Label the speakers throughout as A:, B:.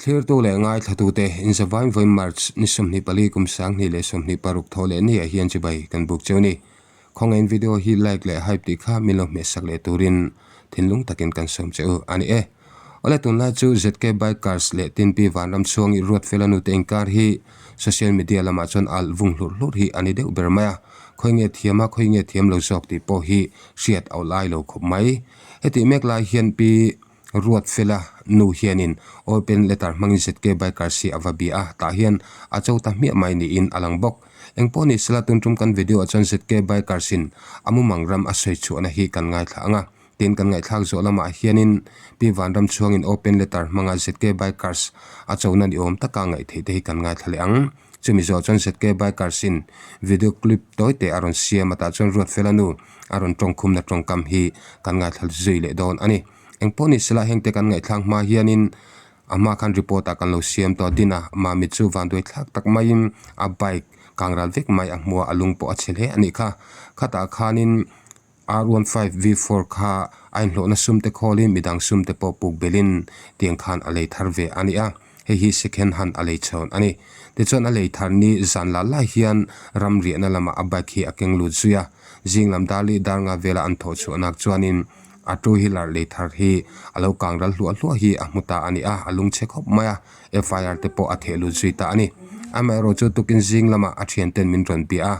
A: Thlirtu leh ngaithlatute inzavain vawi March ni 24 kum 2026 thaw leh ni ah hian chibai kan buk cheu ni. Khawngaihin video hi like leh hype tih kha min lo hmehsak leh turin thinlung takin kan sawm che u a ni e. Awle tunlai chu ZK Bikers leh Tinpi Vanram chhuangi Ruatfela nute inkar hi social media lamah chuan alh vung hlurh hlurh hi a ni deuh ber mai a, khawi nge thiam a khawi nge thiam lo zawk tih pawh hi hriat a awlai lo khawp mai. Hetih mek lai hian Pi Ruatfela nu hianin open letter hmangin ZK Bikers hi a va bia a, tah hian a cho ta hmiah mai niin a lang bawk. Engpawh ni sela tun tum kan video ah chuan ZK Bikers in a mumang ram a sawi chhuahna hi kan ngaithla ang a, tin kan ngaihthlak zawh lamah hianin Pi Vanram chhuangin open letter hmanga ZK Bikers a chona ni awm taka ngaih theih te hi kan ngaithla leh ang. Chumi zawh chuan ZK Bikers in video clip tawi te a rawn siam a tah chuan Ruatfela nu a rawn tawngkhumna tawngkam hi kan ngaithla zui leh dawn a ni. Engpawh ni sela hengte kan ngaihthlak hma hianin a hma khan report ah kan lo siam tawh a din a, Mamit chu vanduai thlak tak maiin a bike kangral vek mai a hmuh a, a lung pawh a chhe hle a nih kha. Khatah khanin R15 V4 kha a inhlawhna sum te khawlin midang sum te pawh puk belhin tiang khan a lei thar ve a ni a, hei hi second hand a lei chhawn a ni. Tichuan a lei thar ni zan la lai hian ram riahna lamah a bike hi a keng lut zui a, zing lam dar leh dar nga vela an thawh chhuah nak chuanin a two wheeler lei thar hi a lo kang ral hluah hluah hi a hmu ta a ni a, a lung chhe khawp mai a, FIR te pawh a theh lut zui ta a ni. Amaherawhchu tukin zing lamah a thianten min rawn bia a.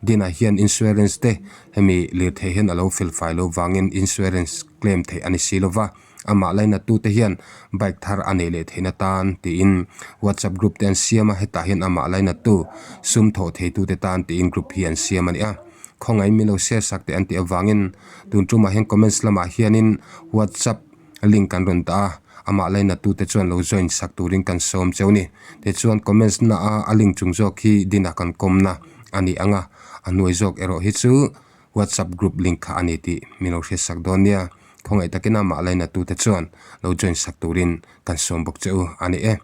A: Dinah hian insurance te hemi lirthei hian a lo fel fai lo vangin insurance claim theih a ni si lova, amah lainattu te hian bike thar a neih leh theihna tan tiin whatsapp group te an siam a, hetah hian amah lainattu sum thawh theitu te tan tiin group hi an siam a ni a. Khawngaih min lo share sak teh an tih avangin tun tumah hian comments lamah hianin whatsapp link kan rawn dah a, amah lainattu te chuan lo join sak turin kan sawm cheu ni. Tichuan comments na a a link chung zawk hi dinah kan kawmna a ni ang a, a hnuai zawk erawh hi chu WhatsApp group link kha a ni tih min lo hriat sak dawn nia. Khawngaih takin amah lainattu te chuan lo join sak turin kan sawm bawk che u a ni e.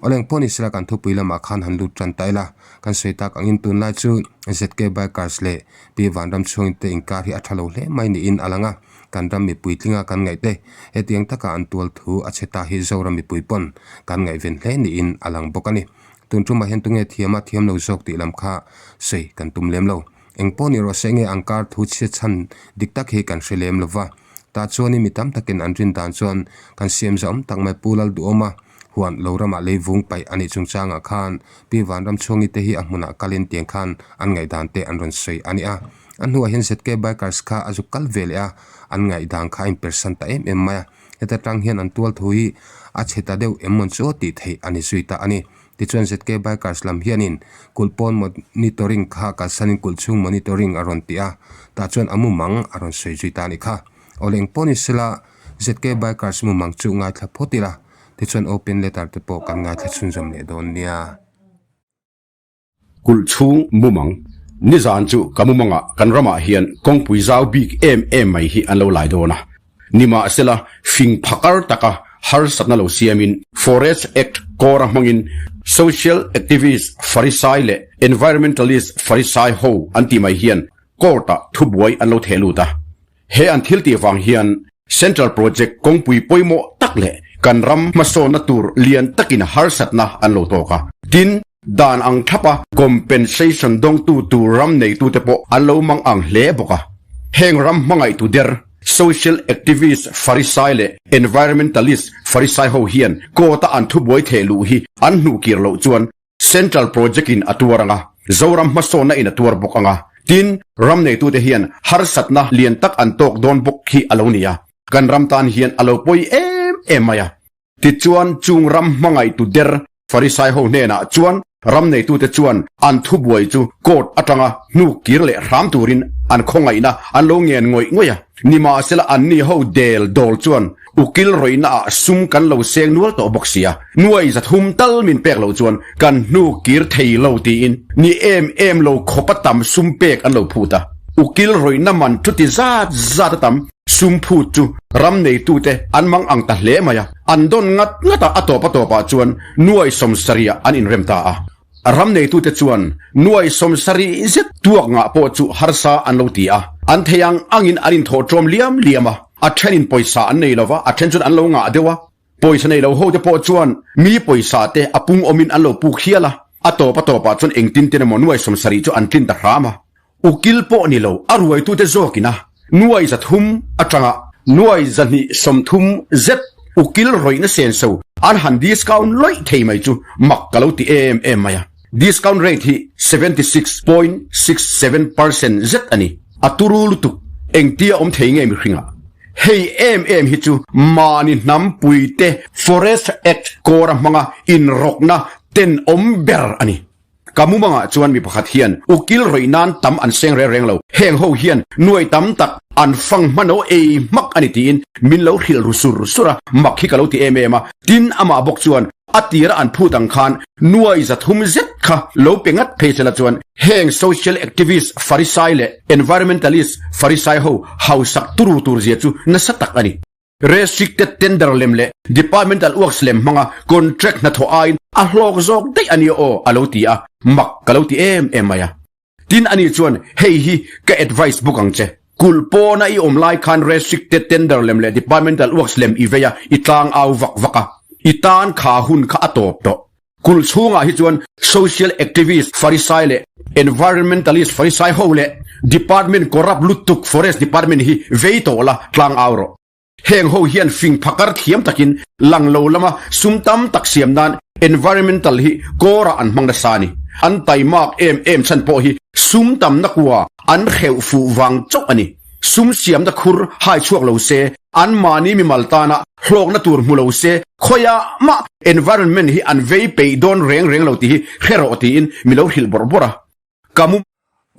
A: Awleng pawh ni sela kan thupui lamah khan han lut tan ta ila, kan sawi tak angin tunlai chu ZK Bikers leh Pi Vanram chhungin te inkar hi a tha lo hle mai niin a lang a, kan ram mipui tlinga kan ngaih te hetiang taka an tual thu a chhe ta hi Zoram mipui pawn kan ngaihven hle niin a lang bawk a ni. Tun tumah hian tunge thiam a thiam lo zawk tih lam kha sawi kan tum lem lo. Eng pawh ni rawh se nge ang kar thu chhiat chhan dik tak hi kan hre lem lo va. Tah chuanin mi tam takin an rin dan chuan kan siam zah awm tak mai Pu Lalduhawma huan lo ramah lei vung paih a nih chungchangah khan Pi Vanramchhuangi te hi a hmunah kalin tiang khan an ngaihdan te an rawn sawi a ni a. A hnuah hian ZK Bikers kha a zuk kal ve leh a, an ngaihdan kha a inpersan ta em em mai a. Heta tang hian an tual thu hi a chhe ta deuh em mawn chu tih theih a ni zui ta a ni. Tichuan ZK Bikers lam hianin kulh pawn monitoring kha kalsanin kulh chhung monitoring a rawn ti a, tah chuan a mumang a rawn sawi zui ta a ni kha. Awle eng pawh ni sela ZK Bikers mumang chu ngaithla phawt ila, tichuan open letter te pawh kan ngaithla chhunzawm leh dawn nia.
B: Kulh chhung mumang, Nizan chu ka mumangah kan ramah hian kawngpui zau bik em em mai hi an lo lai dawn a. Nimahsela, fing phakar taka harsatna lo siamin Forest Act kawra hmangin social activist farisai leh environmentalist farisai ho an tih mai hian court-ah thubuai an lo theh lut a. He an thil tih vang hian Central Project kawngpui pawimawh tak leh kan ram hmasawnna tur lian takin harsatna an lo tawk a. Tin, dan ang thlapa compensation dawngtu tur ram neitute pawh an lo mang ang hle bawk a. Heng ram hmangaihtu der, social activist farisai leh environmentalist farisai ho hian court-a an thubuai theh luh hi an hnuhkir loh chuan Central Project in a tuar ang a, Zoram hmasawnna in a tuar bawk ang a, tin, ram neitute hian harsatna lian tak an tawk dawn bawk hi a lo ni a, kan ram tan hian a lo pawi em em mai a. Tichuan, chung ram hmangaihtu der Farisai ho hnenah chuan ram neitute chuan an thubuai chu court atanga hnuk kir leh hram turin an khawngaihna an lo ngen ngawih ngawih a. Nimahsela anni ho del dawl chuan ukil rawihna ah sum kan lo seng nual tawh bawk sia, nuai zathum tal min pek loh chuan kan hnuk kir thei lo tiin ni em em lo khawpa tam sum pek an lo phut a. Ukil rawihna man chuti zat zat a tam sum phut chu ram neitute an mang ang ta hle mai a, an dawn ngat ngat a, a tawp a tawpah chuan nuai sawmsarih ah an inrem ta a. Ram neitute chuan nuai sawmsarih zet tuak ngah pawh chu harsa an lo ti a, an thei ang angin an inthawh ṭawm liam liam a, a ṭhenin pawisa an nei lo va, a ṭhen chuan an lo ngah deuh a. Pawisa nei lo ho te pawh chuan mi pawisa te a pung awmin an lo puk hial a, a tawp a tawpah chuan engtin tin emaw nuai 70 chu an tlin ta hram a. Ukil pawh ni lo a ruaitute zawkin a nuai 300 atanga nuai 230 zet ukil rawihna senso an han discount lawih thei mai chu mak ka lo ti em em mai a. Discount rate hi 76.67% zet a ni. A turu lutuk engtia awm thei nge mihringah? Hei em em hi chu mahni hnampuite Forest Act kawra hmanga inrawkna tenawm ber a ni. Ka mumangah chuan mi pakhat hian ukil rawih nan tam an seng reng reng lo, heng ho hian nuai tam tak an fang hmano ei hmak a ni tiin min lo hrilh ru sur sur a, mak hi ka lo ti em em a. Tin, amah bawk chuan a tira an phut ang khan nuai 300 zet kha lo pe ngat phei sela chuan heng social activist farisai leh environmentalist farisai ho hausak turu tur zia chu nasa tak a ni. Restricted tender lem leh departmental works lem hmanga contract hnathawh aiin a hlawk zawk daih a nia aw a lo ti a, mak ka lo ti em em mai a. Tin ani chuan hei hi ka advice bawk ang che, kulh pawna i awm lai khan restricted tender lem leh departmental works lem i vei a, i tlang au vak vak a, i tan kha hun kha a tawp tawh. Kulh chhungah hi chuan social activist farisai leh environmentalist farisai ho leh department corrupt lutuk forest department hi vei tawh la tlang au rawh. Heng ho hian fing phakar thiam takin lang lo lama sum tam tak siam nan environmental hi kawrah an hmang nasa a ni. An taimak em em chhan pawh hi sum tamna kua an hreuh fuh vang chauh a ni. Sum siamna khur hai chhuak lo se, anmahni mimal tana hlawkna tur hmu lo se, khawiah mah environment hi an vei peih dawn reng reng lo tih hi hre rawh tiin mi lo hrilh bawrh bawrh a. Ka mu.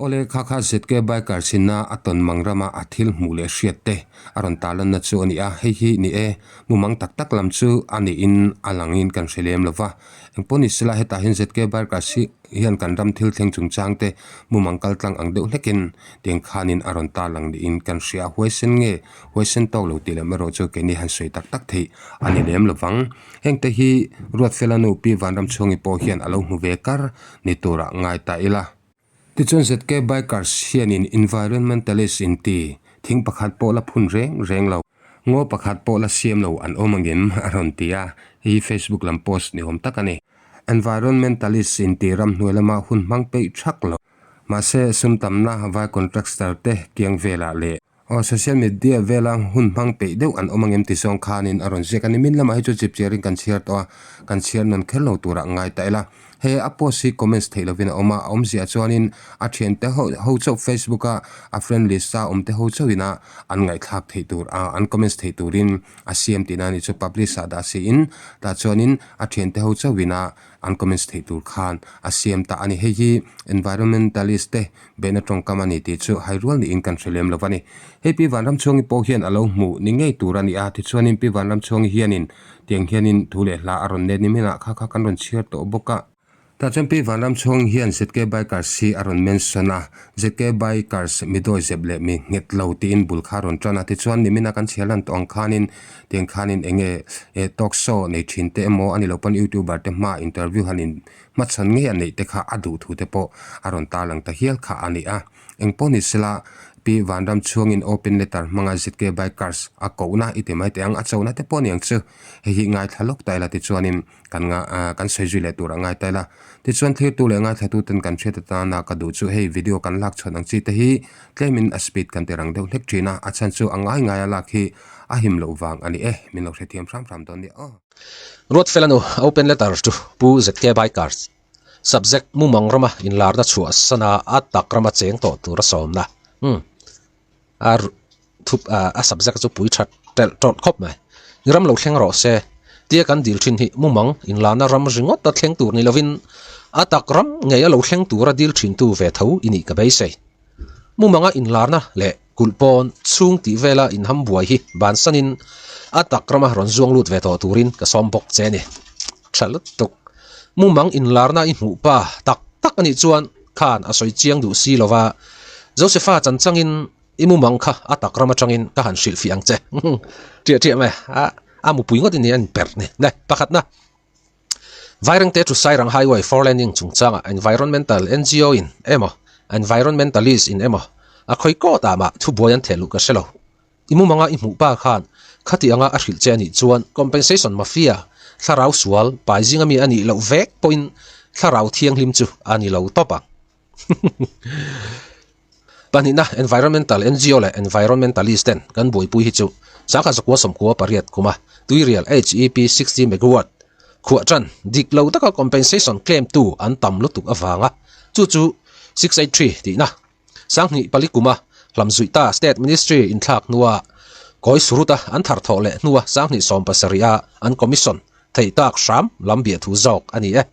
A: Awle kha kha ZK Biker chinna a tawn mang rama a thil hmuh leh hriat te a rawn tarlanna chu a ni a, hei hi ni e, mumang tak tak lam chu a niin a langin kan hre lem lo va. Engpawh ni sela hetah hian ZK Bikers hi hian kan ram thil thleng chungchang te mumang kal tlang ang deuh hlekin tiang khanin a rawn tarlang niin kan hria a, huaisen nge huaisen tawk lo tih lam erawh chu keini han sawi tak tak theih a ni lem lo vang. Hengte hi Ruatfela nu Pi Vanramchhuangi pawh hian a lo hmu ve kar ni turah ngai ta ila. Tichuan ZK Bikers hianin environmentalist inti thing pakhat pawh la phun reng reng lo, ngaw pakhat pawh la siam lo an awm angem a rawn ti a, hei hi Facebook lam post ni awm tak a ni. Environmentalist inti ramhnuai lama hun hmang peih thak lo. Mahse sum tamna vai contractor te kiang velah leh Aw, social media vela hun hmang peih deuh an awm angem ti zawng khanin a rawn ziak a ni. Min lamah hi chu chipchiarin kan chhiar tawh a, kan chhiar nawn kher lo turah ngai ta ila. He a post hi comments theih lovin a awm a, a awmziah chuanin a thiante ho ho chauh Facebook a a friend list a awmte ho chauhin a an ngaihthlak theih tur a, an comments theih turin a siam tihna a ni chu publish ah dah siin tah chuanin a thiante ho chauhin a an comments theih tur khan a siam ta a ni. Hei hi environmentalist te Beihna tawngkam a ni tih chu hai rual niin kan hre lem lo va ni. Hei Pi Vanramchhuangi pawh hian a lo hmuh ni ngei tur a ni a, tichuanin Pi Vanramchhuangi hianin tiang hianin thu leh hla a rawn net ni hminah kha kha kan rawn chhiar tawh bawk a. Tah chuan Pi Vanramchhuangi hian ZK Bikers hi a rawn mention a, ZK Bikers mi dawi zep leh mi nghet lo tiin bul kha a rawn tan a, tichuan nimina kan chhiar lan tawh ang khanin tiang khanin enge talk show nei thin te emaw a ni lo pawn youtuber te hmaa interview han in Hmachhawn ngei a neih te kha a duh thu te pawh a rawn tarlang ta hial kha a ni a. Eng pawh ni sela, Pi Vanram chhuangin open letter hmanga ZK Bikers a kohna i ti mai teh ang, a chona te pawh niang chu hei hi ngaithla lawk ta ila tichuanin kan nga kan sawi zui leh tur a ngai ta ila. Tichuan thlirtu leh ngaithlatuten kan hriat atana ka duh chu hei video kan lak chhuan ang chi te hi tlemin a speed kan ti rang deuh hlek thin a, a chhan chu a ngai ngaia lak hi a him loh vang a ni e, min lo hrethiam hram hram dawn nia aw.
C: Ruatfela nu open letter chu Pu ZK Bikers subject mumang rama inlarna chhuah sana a tak rama cheng tawh tur a sawmna umm a thup a subject chu pui that telh tawlh khawp mai i ram lo thleng rawh se tia kan dil thin hi mumang inlarna ram ringawt a thleng tur ni lovin a tak ram ngei a lo thleng tura dil thin tu ve tho i nih ka beisei mumanga inlarna leh Kulh pawn chhung tih vela inham buai hi bansanin a tak rama rawn zuang lut ve tawh turin ka sawm bawk che a ni. Tha lutuk. Mumang inlarna i hmuh pa tak tak a nih chuan khan a sawi chiang duh si lova, Josefa chanchangin i mumang kha a tak ram atangin ka han hrilhfiah ang che. Ṭiah ṭiah mai a, a mupui ngawt i ni a inperh ni. Le, pakhatna. Vairengte to Sairang Highway four laning chungchangah environmental ngo in emaw environmentalist in emaw a khawi kawt ah mah thubuai an theh luh ka hre lo. I mumanga i hmuh pa khan khati anga a hrilh che a nih chuan compensation mafia, thlarau sual, pai zinga mi a nih loh vek pawhin thlarau thianghlim chu a ni lo tawp ang. Pahnihna, Environmental ngo leh environmentalist ten kan buaipui hi chu sangha zakua sawmkua pariat kuma Tuirial HEP 60 megawatt khuah tan dik lo taka compensation claim tu an tam lutuk avanga chu chu 683 tihna Sanghnih pali kuma hlamzuih ta State Ministry inthlak hnua kawi suruta an thar thawh leh hnua Sanghnih sawmpasarih a an commission theih tak hram lam biah thu zawk a ni e.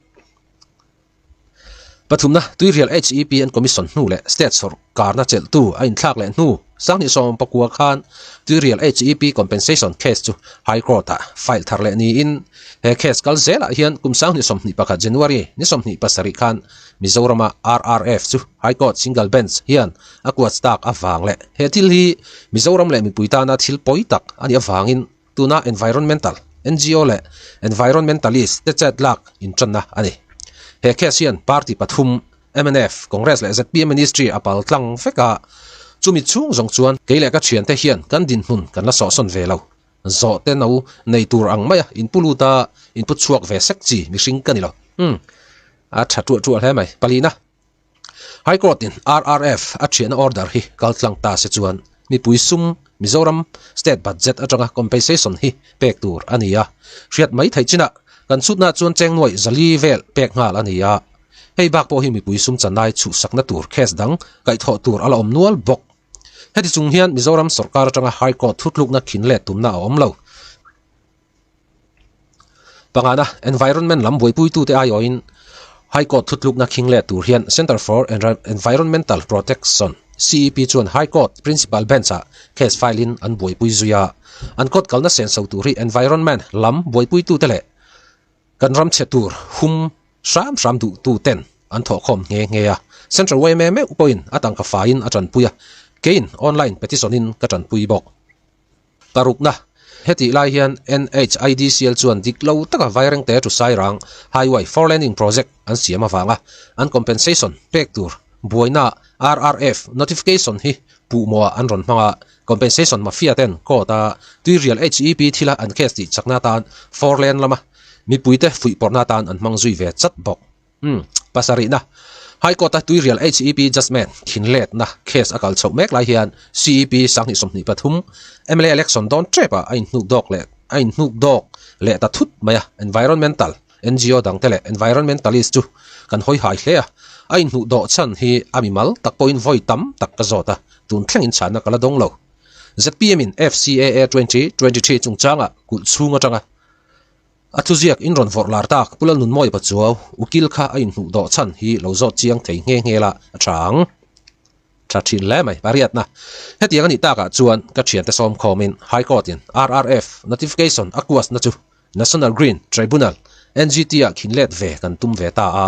C: Pathumna, Tuirial HEP an commission hnu leh State sawrkarna chelhtu a inthlak leh hnu Sanghnih 19 khan Tuirial HEP compensation case chu High Court-ah file thar leh niin he case kal zelah hian kum Sanghnih 21 January ni 27 khan Mizorama RRF chu High Court Single Bench hian a kuat tak avang leh he thil hi Mizoram leh mipui tana thil pawi tak a nih avangin tuna environmental ngo leh environmentalist te chet lak intanna a ni. He case hian party pathum mnf, Congress leh zpm ministry a pal tlang vek a, chumi chhung zawng chuan kei leh ka thiante hian kan dinhmun kan la sawhsawn ve lo. Zawh te no nei tur ang maia inpu lut a, inpu chhuak ve sek chi mihring ka ni lo. Umm. A tha tuah tuah hle mai. Palina. High Court in RRF a thiahna order hi kal tlang ta se chuan mipui sum Mizoram State Budget atanga compensation hi pek tur a ni a. Hriat mai theih chinah kan chhutna chuan cheng nuaih zali vel pek nghal a ni a. Hei bak pawh hi mipui sum chanai chhuhsakna tur case dang kaihthawh tur a la awm nual bawk. Heti chung hian Mizoram sawrkar atanga High Court thutlukna khin let tumna a awm lo. Pangana, Environment lam buaipuitute aiawhin High Court thutlukna khing leh tur hian Centre for Environmental Protection, CEP, chuan High Court Principal Bench-ah case file-in an buaipui zui a. An court kalna senso tur hi environment lam buaipuitute leh kan ram chhe tur hum hram hram duhtuten an thawhkhawm nghe nghe a. Central yma meuh pawhin a tangka faiin a tanpui a, keiin online petition-in ka tanpui bawk. Parukna, Hetih lai hian NHIDCL chuan dik lo taka Vairengte to Sairang Highway four laning project an siam avanga an compensation pek tur buaina RRF notification hi puhmawhah an rawn hmang a, compensation mafia ten court a Tuirial HEP thila an case tih chakna atan four lane lama mipuite fuihpawrhna atan an hmang zui ve chat bawk. Umm, pasarihna, High Court-a Tuirial HEP Judgement thinletna case a kal chhoh mek lai hian CEP 2023 mla election dawn tepah a inhnuk dawk leh a inhnuk dawk leh ta thut mai a, environmental ngo dangte leh environmentalist chu kan hawi hai hle a, a inhnuh dawh chhan hi a mimal tak pawhin vawi tam tak ka zawt a, tun thlengin chhanna ka la dawng lo. ZPM-in FCAA 2023 chungchangah kulh chhung atanga A thuziak in rawn vawrh lar tak Pu Lalnunmawia Pachuau, ukil kha a inhnuh dawh chhan hi lo zawt chiang thei nghe nghe la a tha ang. Tha thin hle mai, pariatna. Hetiang a nih takah chuan ka thiante sawm khawmin High Court in RRF notification a kuasna chu National Green Tribunal, NGT, ah khin let ve kan tum ve ta a.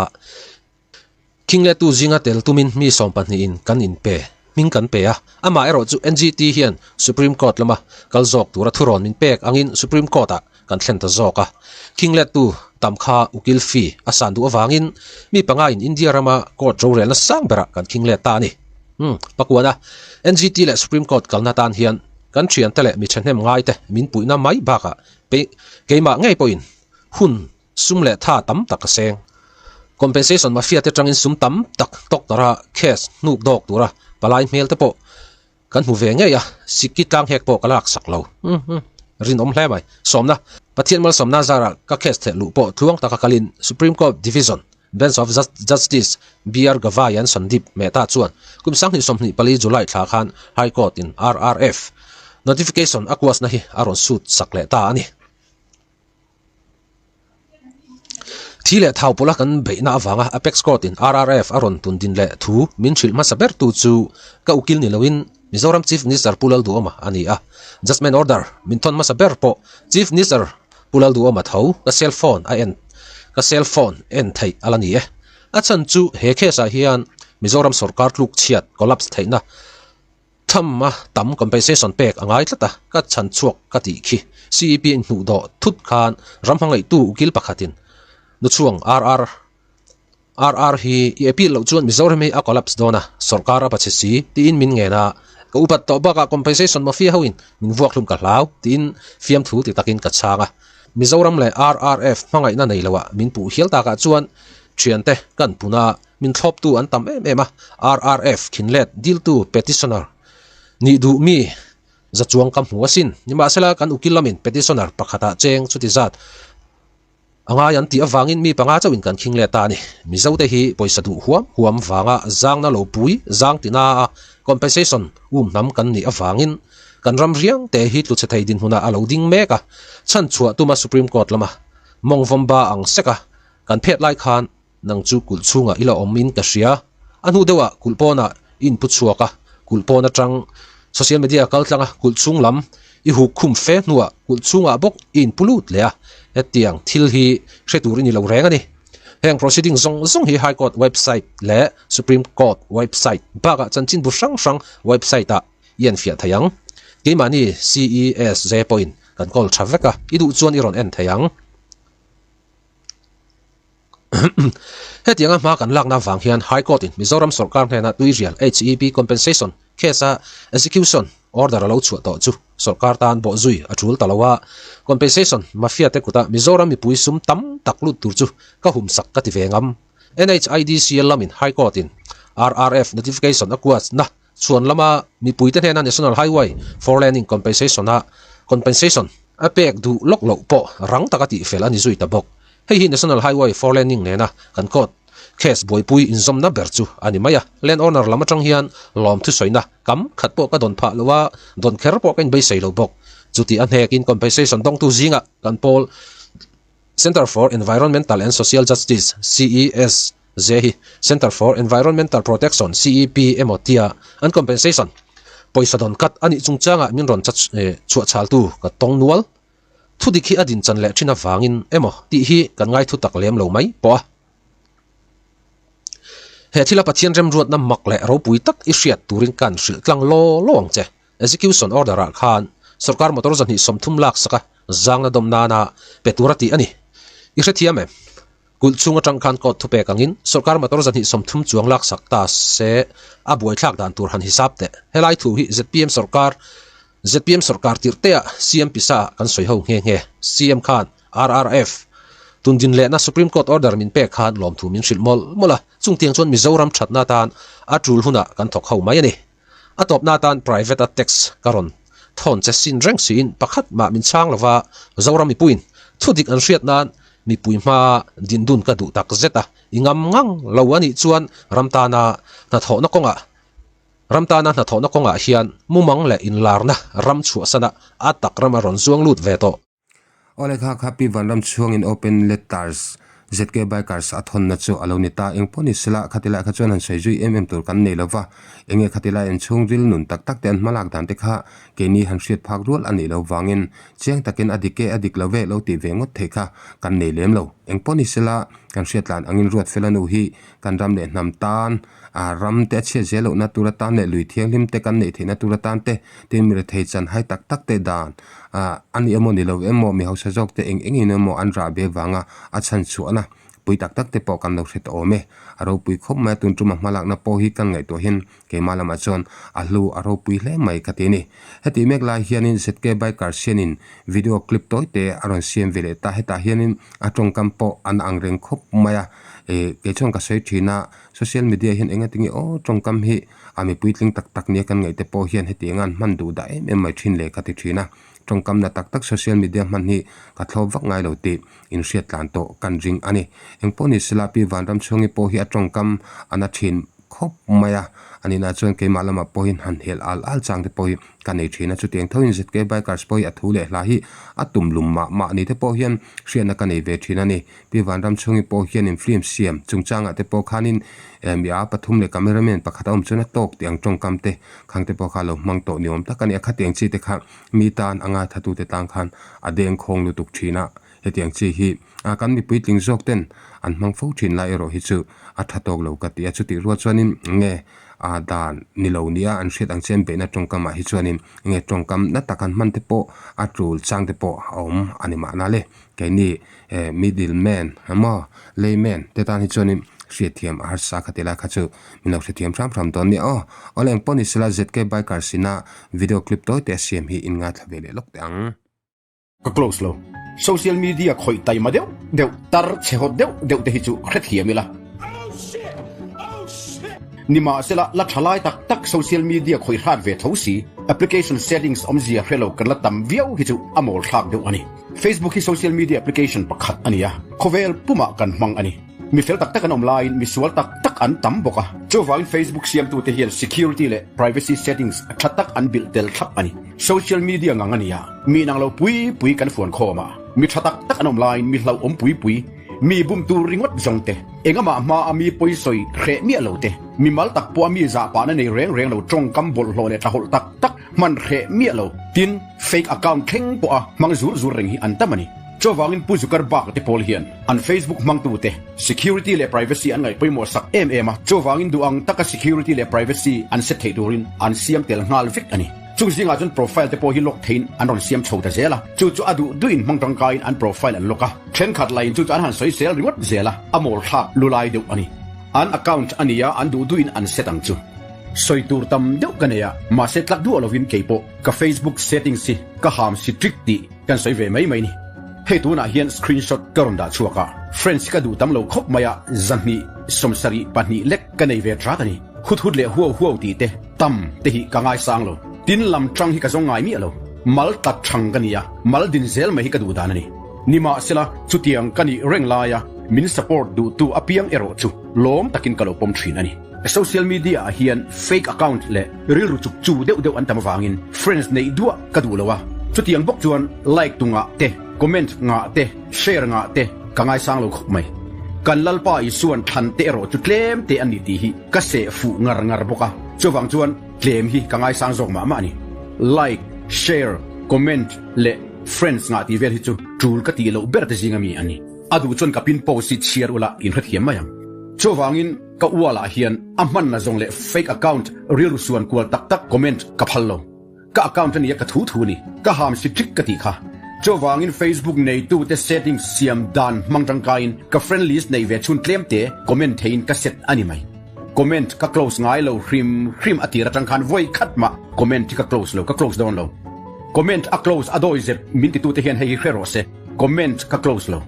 C: Khinglettu zinga tel tumin mi sawmpahnihin kan inpe, hming kan pe a. Amah erawh chu NGT hian Supreme Court lama kal zawk tura thurawn min pek angin Supreme Court-ah kan thlen ta zawk a. Khinglettu tam kha ukil fee a san duh avangin mi pangain India rama court rorelna sang berah kan khinglet ta a ni. Umm, pakuana NGT leh Supreme Court kalna tan hian kan thiante leh mi thahnem ngaite min puihna mai bakah keimah ngei pawhin hun Sum leh tha tam tak a seng. Compensation mafia te tangin sum tam tak doctor-a case hnuk dawk tura palai hmel te pawh kan hmu ve ngei a, sikki tlang hek pawh ka lak sak lo. Rinawm hle mai. Sawmna, Pathian malsawmna zarah ka case theh luh pawh tluang taka kalin Supreme Court Division Bench of Justice BR Gavai an Sandeep Mehta chuan kum 2024 July thla khan High Court in RRF notification a kuasna hi a rawn sut sak leh ta a ni. Thi leh thau pawla kan beihna avanga Apex Court in RRF a rawn tun din leh thu min hrilh hmasa bertu chu ka ukil ni loin Mizoram Chief Minister Pu Lalduhawma a ni a. Judgement order min thawn hmasa ber pawh Chief Minister Pu Lalduhawma tho ka cell phone a en ka cell phone en theih a la ni e. A chhan chu he case ah hian Mizoram sorkar tluk chhiat collapse theihna Tham a tam compensation pek a ngai tlat a, ka chhan chhuak ka tih khi. CEP in hnuh dawh thut khan ram hmangaihtu ukil pakhatin Nuchhuang RR RR hi i appeal loh chuan Mizoram hi a collapse dawn a, sawrkar a pachhe si tiin min ngen a. Ka upat tawh bakah compensation mafia hoin min vuak hlum ka hlau, tiin fiamthu ti takin ka chhang a. Mizoram leh RRF hmangaihna nei loah min puh hial takah chuan thiante kan pun a, min thlawptu an tam em em a, RRF khinlet diltu petitioner nih duh mi za chuang ka hmu asin. Nimahsela kan ukil lamin petitioner pakhatah cheng chuti zat A ngai an tih avangin mi panga chauhin kan khing leh ta a ni. Mizote hi pawisa duh huam huam vanga zangna lo pui zang tina a compensation um hnam kan nih avangin kan ram riang te hi tluchhe thei dinhmunah a lo ding mek a, chhan chhuah tuma Supreme Court lama mawng vawmba ang sek a kan phet lai khan Nang chu kulh chhungah i la awm in ka hria. A hnu deuhah kulh pawnah i inpu chhuak a, kulh pawn atang social media kal tlang a, kulh chhung lam i huk khum fe hnuah kulh chhungah bawk i inpu lut leh a, hetiang thil hi hre tur i ni lo reng a ni. Heng proceeding zawng zawng hi High Court website leh Supreme Court website bakah chanchinbu hrang hrang website ah i enfiah thei ang. Keimahni CESJ pawhin kan kawl tha vek a, i duh chuan i rawn en thei ang. Hetianga hma kan lakna avang hian High Court in Mizoram sawrkar hnena tuirial HEP compensation case a execution order a lo chhuah tawh chu sawrkar tan bawhzui a tul ta lo a, compensation mafia te kuta Mizoram mipui sum tam tak lut tur chu ka humsak ka ti ve ngam. NHIDCL lamin High Court in RRF notification a kuatna Chhuan lama mipuite hnena National Highway Four Laning Compensation a compensation a pek duh lawk loh pawh rang taka tihfel a ni zui ta bawk. Hei hi National Highway Four Laning nena kan court case buaipui inzawmna ber chu a ni mai a. Land owner lam atang hian lawm thusawina kam khat pawh ka dawn phah lo a, dawn kher pawh ka inbeisei lo bawk. Chuti a hnekin compensation dawngtu zingah kan pawl Centre for Environmental and Social Justice, CES, Ze hi Centre for Environmental Protection, CEP, emaw tia an compensation pawisa dawn kat a nih chungchangah min rawn chhuah chhaltu ka tawng nual. Thudik hi a din chan leh thin avangin emaw tih hi kan ngai thu tak lem lo mai pawh a. He thila Pathian remruatna mak leh ropui tak i hriat turin kan hrilh tlang law law ang che. Execution order ah khan sorkar motor 230 lak saka zangna dawm nana pe tura tih a ni. I hrethiam em? Kulh chhung atang khan court thupek angin sorkar motor 230 chuang laksak ta se a buaithlak dan tur han hisap teh. Helai thu hi zpm sorkar zpm sorkar tirh te ah CM pisa ah kan sawi ho nghe nghe. CM khan RRF tundin lehna Supreme Court order min pek khan lawmthu min hrilh mawlh mawlh a, chungtiang chuan Mizoram thatna atan a tul hunah kan thawk ho mai a ni. A tawpna atan private a text ka rawn thawn che sin reng siin pakhat mah min chhang lova Zoram mipuiin thudik an hriat nan mipui hma dindun ka duh tak zet a, i ngam ngang lo a nih chuan ram tana hnathawhna kawngah ram tana hnathawhna kawngah hian mumang leh inlarna ram chhuahsana a tak rama rawn zuang lut ve tawh.
A: Awle kha kha Pi Vanram chhuangin Open Letters ZK Bikers a thawnna chu a lo ni ta. Eng pawh ni sela, khati lai kha chuan han sawi zui em em tur kan nei lova, enge khati lai an chhungril nun tak tak te an hmalak dan te kha keini han hriat phak rual a nih lo vangin chiang takin a dik e a dik lo ve lo tih ve ngawt theih kha kan nei lem lo. Eng pawh ni sela, kan hriat tlan angin ruat fel a nu hi kan ram leh hnam tan a ram te a chhiat zel lohna tur atan leh lui thianghlim te kan neih theihna tur atan te tin mi rethei chan hai tak tak te dan ah a ni emaw ni lo emaw mi hausa zawk te eng engin emaw an rah ve vanga a chhan chhuahna pui tak tak te pawh kan lo hre tawh awm e. A ropui khawp mai a tun tuma hmalakna pawh hi kan ngaihtuah hian keimah lamah chuan a hlu a ropui hle mai ka ti a ni. Hetih mek lai hianin ZK Bikers hianin video clip tawi te a rawn siam ve leh ta hetah hianin a tawngkam pawh an ang reng khawp mai a ih kei chuan ka sawi thin a Social media hian enga tinge aw tawngkam hi a mi puitling tak tak nia kan ngaih te pawh hian hetiang an hman duh dah em em mai thin le ka ti thin a. Tawngkam na tak tak social media hman hi ka thlawp vak ngai lo tih inhriat tlan tawh kan ring a ni. Engpawh ni sela Pi Vanramchhuangi pawh hi a tawngkam a na thin khawp mai a, a nihna chuan keimah lamah pawhin han helh al al chang te pawh hi ka nei thin a. Chutiang thoin ZK Bikers pawh hi a thu leh hla hi a tum lum mah mah ni te pawh hian hriatna ka nei ve thin a ni. Pi Vanramchhungi pawh hianin film siam chungchangah te pawh khanin mi a pathum leh cameraman pakhat a awm chuan a tawk tih ang tawngkam te khang te pawh kha a lo hmang tawh ni awm tak a ni a. Khatiang chi te kha mi tan a ngaithlatute tan khan a dengkhawng lutuk thin a, hetiang chi hi kan mipui tling zawk ten an hmang fo thin lai erawh hi chu a tha tawk lo ka ti a. Chutih rual chuanin nge a dan ni lo nia an hriat ang che an beihna tawngkamah hi chuanin nge tawngkam na tak an hman te pawh a tul chang te pawh a awm a ni mahna le. Keini eh middle man emaw layman te tan hi chuanin. Hriatthiam a harsa kha ti lai kha chu min lo hrethiam hram hram dawn nia aw. Awle eng pawh ni sela ZK Bikers ina video clip tawi te a siam hi in ngaithla ve leh lawk teh ang.
B: Ka close lo. Social media khawih taima deuh deuh, tar chhe hawt deuh deuh te hi chu hrethiam ila. Nimahsela, la tha lai tak tak social media khawih hrat ve tho si, application settings awmzia hre lo kan la tam viau hi chu a mawl thlak deuh a ni. Facebook hi social media application pakhat a ni a, khawvel pumah kan hmang a ni. Mi fel tak tak an awm laiin mi sual tak tak an tam bawk a. Chuvangin Facebook siamtute hian security leh privacy settings tha tak an bilh tel thlap a ni. Social media ngang a ni a, mi inang lo pui pui kan fuan khawm a, mi tha tak tak an awm laiin mi hlauhawm pui pui, mi bum tur ringawt zawng te, engamah hma a mi pawisawi hreh miah lo te, mi mal tak pawh a mi zahpahna nei reng reng lo tawngkam bawlhhlawh leh tlahawlh tak tak hman hreh miah lo, tin, fake account thleng pawh a hmang zur zur reng hi an tam a ni. Chuvangin Pu Zuckerberg te pawl hian an Facebook hmangtute security leh privacy an ngaih pawimawh sak em em a, chuvangin duh ang taka security leh privacy an set theih turin an siam tel nghal vek a ni. Chung zingah chuan profile te pawh hi lock theiin an rawn siam chho ta zel a, chu chu a duh duhin hmang tangkaiin an profile an lock a, thenkhat laiin chu chu an han sawi sel ringawt zel a, a mawl thlak lu lai deuh a ni. An account a nia an duh duhin an set ang chu. Sawi tur tam deuh ka nei a, mahse tlak duah lovin keipawh ka Facebook settings hi ka ham si trick tih Kan sawi ve mai mai ni. Hei tunah hian screenshot ka rawn dah chhuak a, friends ka duh tam lo khawp mai a, 200 72 lek ka nei ve trat a ni. Hut hut leh huau huau tih te, tam te hi ka ngaisang lo. Tin lam tang hi ka zawng ngai miah lo. Mal tlat thang ka ni a, mal din zel mai hi ka duh dan a ni. Nimahsela, chutiang ka nih reng laia min support duhtu apiang erawh chu lawm takin ka lo pawm thin a ni. Social media ah hian fake account leh rilru chuk chu deuh deuh an tam avangin friends neih duah ka duh lo a, chutiang bawk chuan like tu ngah te, comment ngah te, share ngah te ka ngaisang lo khawp mai. Kan Lalpa Isuan thlan te erawh chu tlem te a ni tih hi ka seh fuh ngar ngar bawk a, chuvang chuan tlem hi ka ngaisang zawk mah mah a ni. Like, share, comment leh friends ngah tih vel hi chu tul ka tih loh ber te zinga mi a ni. A duh chuan ka pin post hi chhiar ula inhrethiam mai ang. Chuvangin ka ual ah hian a hmanna zawng leh fake account rilru suan kual tak tak comment ka phal lo. Ka account ania ka thu thu ni. Ka ham si trick ka tih kha. Chuvangin Facebook neitu te settings siam dan hmang tangkaiin ka friend list neih ve chhun tlem te comment theiin ka set a ni mai. Comment ka close ngai lo hrim hrim a tir atang khan vawi khat mah comment hi ka close lo ka close dawn lo. Comment a close a dawi zep min titu te hian hei hi hre rawh se comment ka close lo.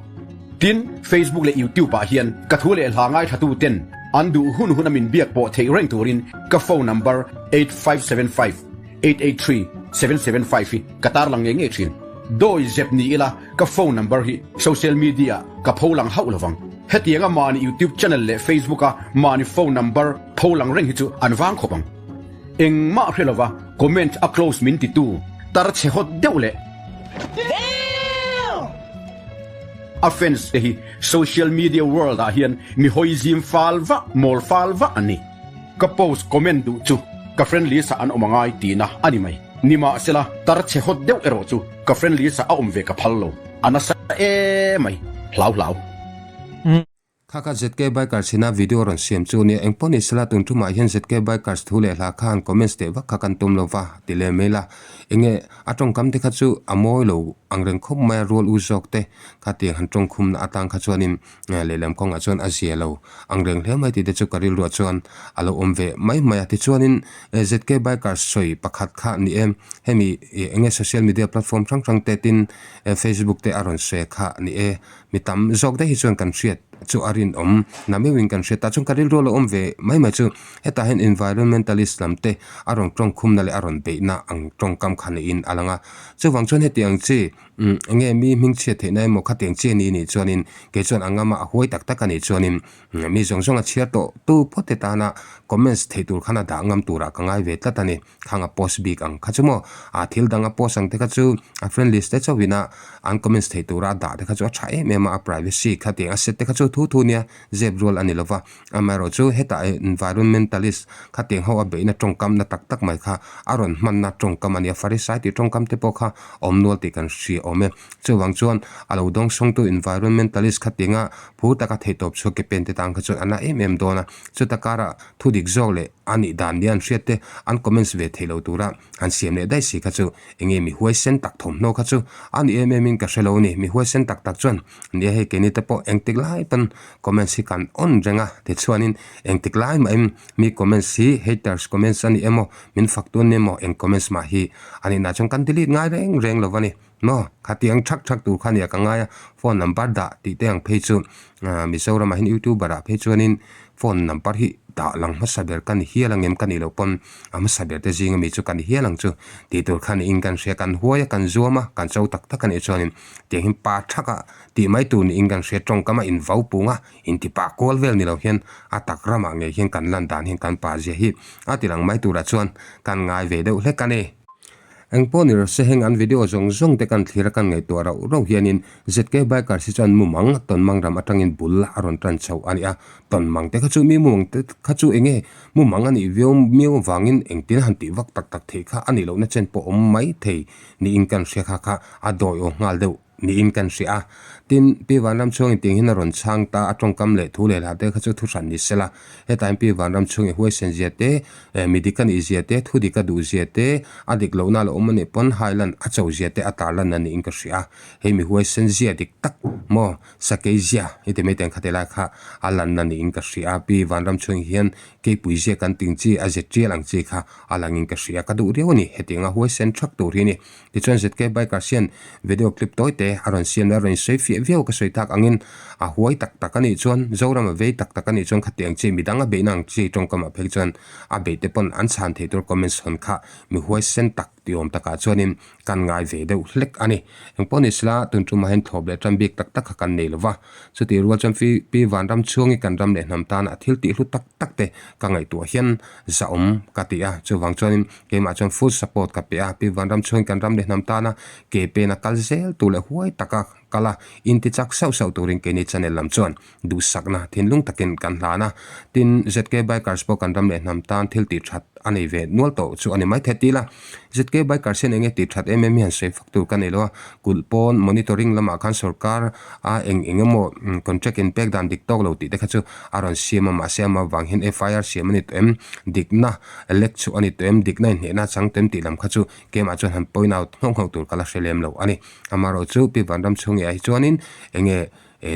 B: Tin, Facebook leh YouTube ah hian ka thu leh hla ngaithlatu ten an duh hun hun a min biak pawh theih reng turin ka phone number 8575 883 775 hi ka tarlang ngei ngei thin. Dawi zep ni ila ka phone number hi social media ah ka pho lang hauh lovang. Hetianga mahni YouTube channel leh Facebook a mahni phone number pho lang reng hi chu an vang khawp ang. Engmah hre lova comment a close min titu tar chhe hawt deuh leh. A fans te hi social media world ah hian mi hawi zim fal vah, mawl fal vah an ni. Ka post comment duh chu ka friend list ah an awm angai tihna a ni mai. Nimahsela tar chhe hawt deuh erawh chu ka friend list ah a awm ve ka phal lo. A nasa emai. Hlau hlau.
A: Kha kha ZK Bikers ina video rawn siam chu nia engpawh ni sela tun tumah hian ZK Bikers thu leh hla khan comments teh vak kha kan tum lo va ti leh mai la enge a tawngkam te kha chu a mawi lo ang reng khawp mai a rual u zawk te kha tiang han tawngkhum na atang kha chuanin lehlam kawngah chuan a zia lo ang reng hle mai tih te chu ka rilruah chuan a lo awm ve mai mai a tichuanin ZK Bikers sawi pakhat kha ni e hemi enge social media platform hrang hrang te tin Facebook te a rawn sawi kha ni e. Mi tam zawk daih hi chuan kan hriat chu a rinawm na meuhin kan hriat ta chuan ka rilru a lo awm ve mai mai chu hetah hian environmentalist lam te a rawn tawngkhumna leh a rawn beihna ang tawngkam kha niin a lang a chuvang chuan hetiang chi umm enge mi hmingchhiat theihna emaw khatiang chi a ni nih chuanin kei chuan a ngama a huai tak tak a nih chuanin mi zawng zawng a chhiar tawh tu phawt te tana comments theih tur khan a dah ngam turah ka ngai ve tlat a ni. Khang a post bik ang kha chu maw? A thil dang a post ang te kha chu a friend list te chauhin a an comments thei tura a dah te kha chu a tha em em a, a privacy kha tiang a set te kha chu thu thu nia zep rual a ni lova. Amaherawh chu hetah environmentalist kha tiang ho a beihna tawngkam na tak tak mai kha a rawn hmanna tawngkam a nia, Farisai tih tawngkam te pawh kha awm nual tih kan hria. hria awm e. Chuvang chuan a lo dawngsawngtu environmentalist khatinga phur taka theihtawp chhuak ke pen te tan kha chuan a na em em dawn a. Chuta karah thu dik zawk leh a nih dan nia an hriat te an comments ve theih lo tura han siam leh daih si kha chu enge mi huaisen tak thawmhnaw kha chu a ni em em in ka hre lo a ni. Mi huaisen tak tak chuan nia hei keini te pawh engtik lai pawn comments hi kan on reng a tichuanin engtik lai mahin mi comments hi haters comments a ni emaw min fak tun emaw eng comments mah hi a nih nah chuan kan delete ngai reng reng lo a ni. Maw? Khatiang thak thak tur kha nia ka ngai a, phone number dah tih te ang phei chu Mizoram ah hian youtuber ah phei chuanin phone number hi dah lang hmasa ber ka ni hial ang em ka nih loh pawn a hmasa ber te zing ami chu ka ni hial ang chu tih tur kha niin kan hria kan huai a kan zuam a kan cho tak tak a nih chuanin tiang hian pa thak a tih mai tur niin kan hria tawngkam a invau pung a inti pah kual vel ni lo hian a tak ramah ngei hian kan lan dan hian kan pa zia hi a ti lang mai turah chuan kan ngai ve deuh hlek a ni. Eng pawh ni rawh se heng an video zawng zawng te kan thlir a kan ngaihtuah rauh rauh hianin ZK Bikers hi chuan mumang tawnmang ram atangin bul a rawn tan chho a ni a, tawnmang te kha chu mi mumang te kha chu enge mumang a nih viau miau avangin engtin han tih vak tak tak theih kha a nih lohna chen pawh awm mai thei niin kan hria kha kha a dawi aw nghal deuh. Niin kan hria a. Tin, Pi Vanramchhuangin tiang hian a rawn chhang ta, a tawngkam leh thu leh hla te kha chu thu hran ni sela. Hetain Pi Vanramchhuangin huaisen zia te, mi dik a nih zia te, thu dik a duh zia te, a dik lohna a la awm a nih pawn Highland a cho zia te a tarlan a niin ka hria a. Hei mi huaisen zia dik tak maw, sakei zia i ti mai teng kha ti lai kha a lanna niin ka hria a. Pi Vanramchhuangin hian keipui zia kan ting chi, a ze tial ang chi kha a langin ka hria a, ka duh riau a ni. Hetianga huaisen thak tur hi a ni. Tichuan ZK Bikers hian video clip tawi te a rawn siam leh a rawn insawi fiah viau ka sawi tak angin a huai tak tak a nih chuan Zoram a vei tak tak a nih chuan khatiang chi midang a beihna ang chi tawngkamah phei chuan a beih te pawn an chhan theih tur comments hawn kha mi huaisen tak ti awm takah chuanin kan ngai ve deuh hlek a ni. Engpawh ni sela tun tumah hian thlawp leh tan bik tak tak kha kan nei lova chutih rual chuan Pi Vanram chhungi kan ram leh hnam tana thil tih hlu tak tak te ka ngaihtuah hian zahawm ka ti a chuvang chuanin Keimah chuan full support ka pe a, Pi Vanram chhungin kan ram leh hnam tana ke pen a kal zel tur leh huai taka kal a, inti chak sauh sauh turin keini channel lam chuan duhsakna thinlung takin kan hlan a. Tin, ZK Bikers pawh kan ram leh hnam tan thil tih that a nei ve nual tawh chu a ni mai thei til a. ZK Bikers hian enge tih that em em hi han sawi fak tur ka nei lo a, kulh pawn monitoring lamah khan sorkar a eng eng emaw contract in pek dan dik tawk lo tih te kha chu a rawn siam a, mahse amah vang hian FIR siam a ni tawh em? Dikna lek chu a ni tawh em? Dikna inhnehna a chang tawh em tih lam kha chu keimah chuan han point out nghauh nghauh tur ka la hre lem lo a ni. Amaherawhchu Pi Vanram chhungah hi chuanin enge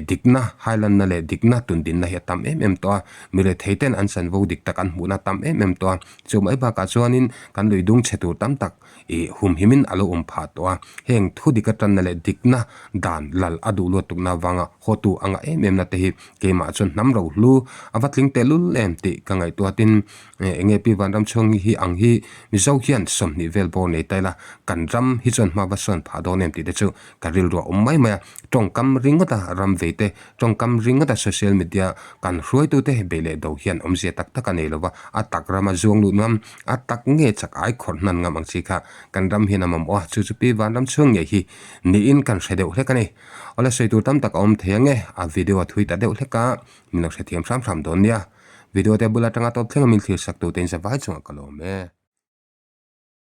A: dikna hailanna leh dikna tundinna hi a tam em em tawh a, mi rethei ten an chanvo dik tak an hmuhna a tam em em tawh a, chu mai bakah chuanin kan lui dung chhe tur tam tak ih humhimin a lo awm phah tawh a, heng thu dik atanna leh dikna dan lal a duh luat tukna avanga hawtu a ngah em em na te hi keimah chuan hnam ro hlu a va tling teh lul em tih ka ngaihtuah tin eng nge Pi Vanramchhuangi hi ang hi Mizo hian 20 vel bawr nei ta ila kan ram hi chuan hma va sawn phah dawn em tih te chu ka rilru a awm mai mai a, tawngkam ringawta ram vei te, tawngkam ringawta social media kan hruaitute beih leh do hian awmzia tak tak a nei lova, a tak rama zuang lut ngam, a tak nge chak ai khawrh hnan ngam ang chi kha kan ram hian a mamawh a, chu chu Pi Vanram chhung ngei hi niin kan hre deuh hlek a ni. Awle sawi tur tam tak a awm thei ang e, a video a thui ta deuh hlek a, min lo hrethiam hram hram dawn nia. Video te bul atanga tawp thleng a min thlir sak tute in zavai chungah ka lawm e.